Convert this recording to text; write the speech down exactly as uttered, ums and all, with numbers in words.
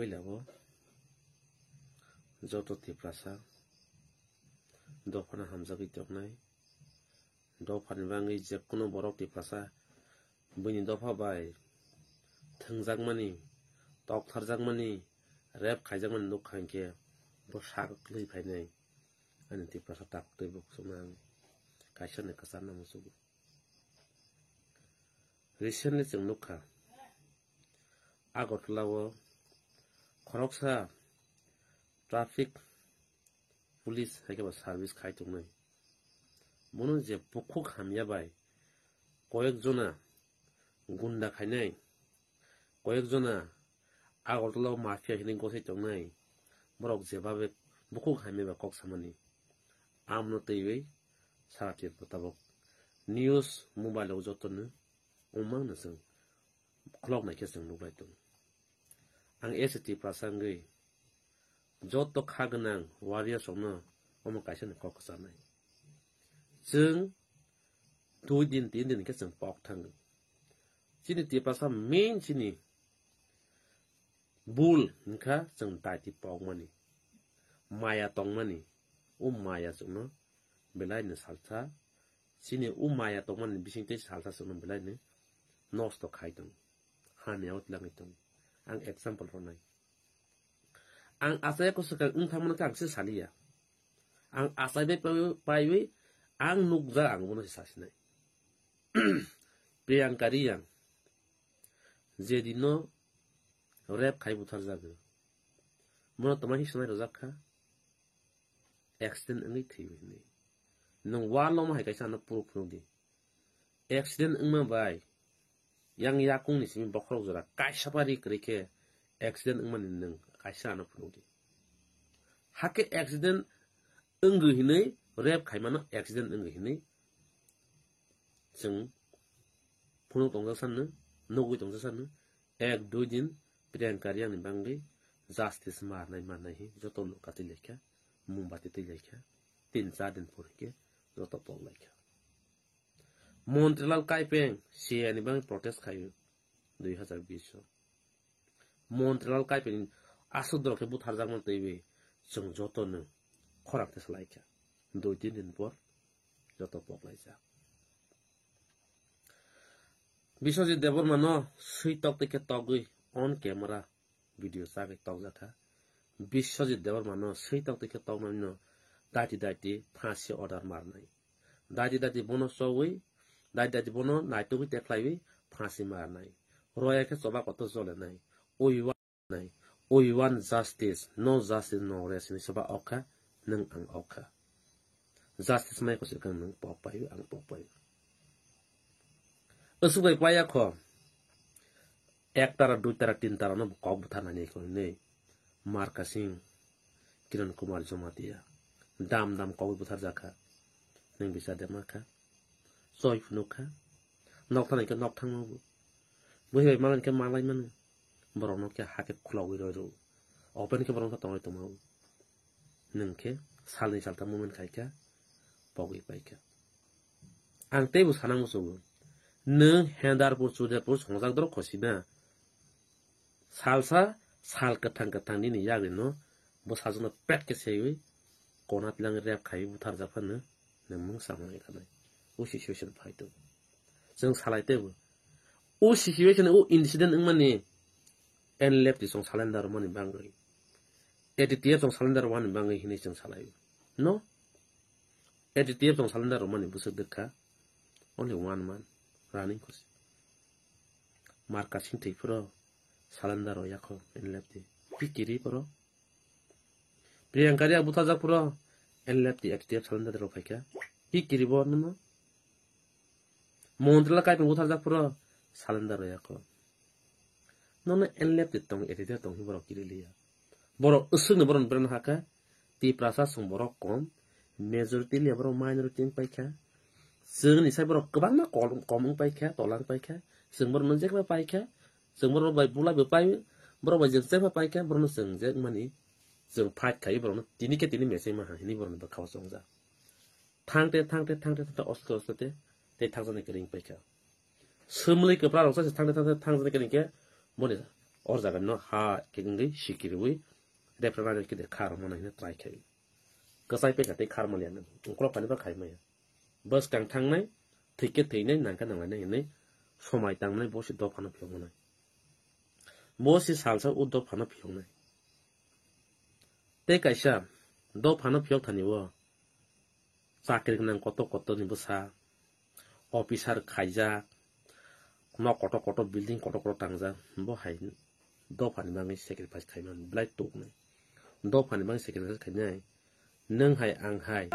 Puila o joto Tiprasa dophano hamjagwi tongnai. Dophani bangwi jekunu borok Tiprasa buini dopha bai thwngjakmani, toktharjakmani, rape khaijakmani nukha hinkhe bo sak kwlwi phainai. Ani Tiprasa taktwi bo khusukna ang kaisa ni kwcharna muchungo. Recently chwng nukha, Agartala o khoroksa traffic police hai khe ba service khai tongnai. Bono je bukhuk hamya bai koyek jona gunda khainai, koyek jona Agartala o mafia hinwi gosai tongnai. Borok jebabe bukhuk hamya bai kok samani. Amno twiwi sara Tripura tabok news mobile o jotono wngmangno chwng khulok naikhe chwng nuklai tongo. Ang S T Tiprasa wngwi joto kha gwnang warriors rokno omo kaisa ni kok kwcharnai. Chwng dui din, tin din khe chwng pok thangwi. Chini Tiprasa main chini bul wngkha chwng daiti pokmani, maya tongmani. O maya chwngno belai ni salsa, chini o maya tongmani bising tei salsa chwngno belai ni nosto khai tongo, hamya o tlangwi tongo. Ang example rwnai. Ang achai ko swkang wng thangmani khe ang se saliya. Ang achai bai paiwi, paiwi ang nukjak, ang bono se sasinai. Priyanka Reang je dino rape khai butharjago, bono tama hisnai rwjak kha, accident wngwi thwiwi hinwi. Nwng wallo ma hai kaisa ano proof phunuk di. Accident wngma bai yang yakungni simi bokhorok jora kaisa pari kwrwi khe accident wngmani nwng kaisa ano phunuk di. Hakhe accident wngwi hinwi, rape khaimano accident wngwi hinwi chwng phunuk tongjak sanno, nugwi tongjak sanno, ek dui din Priyanka Reang ni bangwi justice marnai marnai hi joto luka twi laikha, mombati twi laikha, tin char din pore khe joto pok laikha. Montrilal Kaipeng C A A ni bangwi protest khaio dui hazar bish o. Montrilal Kaipeng aswk dorok khe butharjakmani twiwi chwng jotono khorang thesa laikha. Dui tin din por joto pok laijak. Biswajit Debbarma no swi tok tei khe togwi on camera video chagwi tokjakha. Biswajit Debbarma no swi tok tei khe toknani no daiti daiti phansi order marnai. Daiti daiti bono chowi, daiti daiti bono naitugwi tekhlaiwi phansi marnai. Roya khe choba kotor jolenai. Oi wa nai. Oi want justice, no justice, no rest hinwi soba okha, nwng ang okha. Justice mai kwswk khe nwng pok paio, ang pok paio. Aswk bai paiya kho. Ek tara, dui tara, tin tara no kok bwtharnani kho hinwi. Marka Singh, Kiran Kumar Jamatia. Dam dam kok bwtharjakha. Nwng bisa de makha. Choi phunuk kha. Nok thani khe nok thangma bo. Bui bai malai khe malai mano. Borok no khe hakhe khulogwi roi rw. Open khe borok no tonglai tongma bo. Nwng khe salni salta movement khai kha. Pogwi pai kha. Ang teibo sana muchungo. Nwng Hendarpur, Chuderpur songjak dorok khosi na. Salsa, sal kwthang kwthang nini yagri no bwsajwk no pet khe seiwi kona tlang rep khai butharjak phano nwng mungsa hwnwi khanai. O situation phai tongo. Chwng salai teibo. O situation, o incident wngmani N L F T chwng salendar rwmani bangwi. A T T F chwng salendar rwmani bangwi hinwi chwng salai. No? A T T F chwng salendar rwmani bwswk dwkha. Only one month running khosi. Marka Singh thwi phuro salendar rw yakho N L F T. Pikiri phuro. Priyanka Reang butharjak phuro N L F T, A T T F salendar rw phaikha. Pikiri bo nono. Montrilal Kaipeng butharjak phuro salendar rw yakho. Nono N L F T tong, A T T F tong hi borok kiri liya. Borok aswkni borok brand hakha. Tiprasa chwng borok kom, majority le borok minority wng paikha. Chwngni sai borok kwbangma kol-, kom wng paikha, tola wng paikha. Chwng borokno jekma paikha, chwng borok bai bulai bo pai, borok bai jeng chekma paikha, borokno chwng jekmani chwng fight khai borokno tini khe tini mechai maha hinwi borokni bwkha o chongjak. Thangte, thangte, thangte, thangte, oste, oste te, tei thangjaknai kwrwi wng paikha. Swmwlwi kwpra rok sa se thangte, thangte, thangjaknai kwrwi wng khe boni O jaga no ha khe wngwi sikiriwi referendum khe de kha rwmani hwnwi try khai. Kwchai pekha tei kha rwmani ano uklok kani ba khai maya. Bwskang thangnai, thwikhe thwinai, nangkhe nanglainai hwnwi somai tangnai bo se dophano phiyoknai. Bo se salsa o dophano phiyoknai. Tei kaisa dophano phiyok thani o chakri gwnang kotor kotor ni bwsa, officer khaijak, nok kotor kotor, building kotor kotor tangjak, bo hai dophani bagwi sacrifice khaimani belai tuknai. Dophani bagwi sacrifice khainai, nwng hai, ang hai.